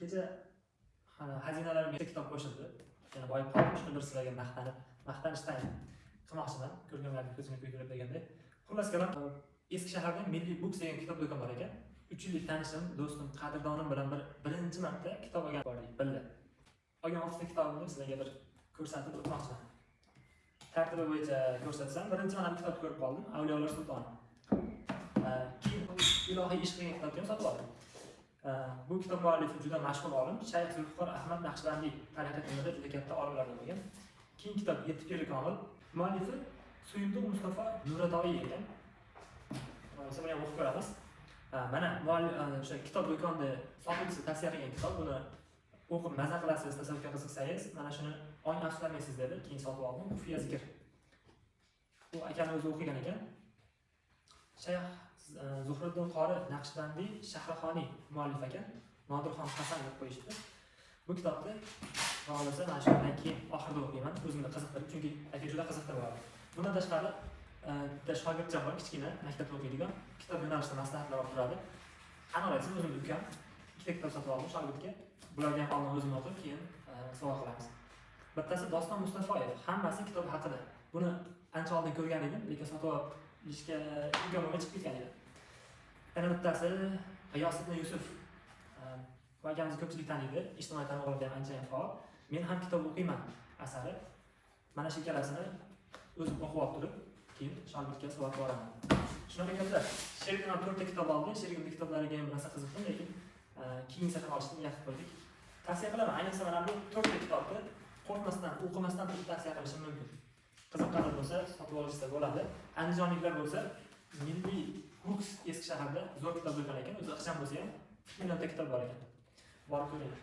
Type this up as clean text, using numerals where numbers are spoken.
Kecha xazinalarimga kitob qo'shildi. Yana boyib qoldim. Shuni bir sizlarga maqtanib, maqtanishdan qilmoqchiman. Ko'rganlarni ko'zini kuydirib deganday. Xullas kalom, eski shaharda Milliy Books degan kitob do'kon bor ekan. 3 yillik tanishim, do'stim, qadrdonim bilan bir birinchi marta kitob olgan bordik birga. Olgan 6 ta kitobimni sizlarga bir ko'rsatib o'tmoqchiman. Tartibi bo'yicha ko'rsatsam, birinchi mana bu kitobni ko'rib qoldim, Avliyolar sultoni. Keyin Ilohiy ishq degan kitobni ham sotib oldim. Bu kitob muallifi juda mashhur olim, Shayx Zulfiqor Ahmad Naqshbandiy, tariqat ilmida juda katta olimlardan bo'lgan. Keyin kitob Yetti piri komil, muallifi Suyunduq Mustafa Nuratoiy ekan. Bo'lmasa buni ham o'qib ko'ramiz. Mana o'sha kitob do'konida sotuvchisi tavsiya qilgan kitob, buni o'qib maza qilasiz, tasavvufga qiziqsangiz, mana shuni ong afsuslanmaysiz dedi. Keyin sotib oldim. Xufiya zikr. Bu akani o'zi o'qigan ekan. Shayx Zuhriddin Qori Naqshbandiy Shahrixoniy muallif ekan. Nodirxon Hasan deb qo'yishdi. Bu kitobni xohlasa mana shundan keyin oxirida o'qiyman. O'zimni qiziqtirib, chunki aka juda qiziqtirib yubordi. Bundan tashqari bitta shogirdcham bor, kichkina, maktabda o'qiydigan. Kitob yo'nalishida maslahatlar olib turadi. Anor aytsam, o'zimni ukam ikkita kitob sotib oldim shogirdga. Bularni ham oldin o'zim o'qib, keyin sovg'a qilamiz. Bittasi Doston Mustafoyev, hammasi kitob haqida. Buni ancha oldin ko'rgan edim, lekin sotib olishga imkon bo'lmay chiqib ketgan edi. Yana bittasi G'iyos ibn Yusuf. Bu akamizni ko'pchilik taniydi, ijtimoiy tarmoqlarda ham ancha faol. Men ham kitob o'qiyman asari. Mana shu ikkalasini o'zim o'qib olib turib, keyin shogirdga sovg'a boraman. Shunaqa gaplar. Sherigim ham to'rtta kitob oldi. Sherigimni kitoblariga ham rosa qiziqdim, lekin keyingi safar olishni niyat qilib qo'ydik. Tavsiya qilaman. Ayniqsa mana bu to'rtta kitobni qo'rqmasdan, o'qimasdan turib tavsiya qilishim mumkin. Qiziqqanlar bo'lsa, sotib olishsa bo'ladi. Andijonliklar bo'lsa, Milliy Books eski shaharda zo'r kitob do'kon ekan. O'zi ixcham bo'lsa ham, millionta kitob bor ekan. Borib ko'ringlar.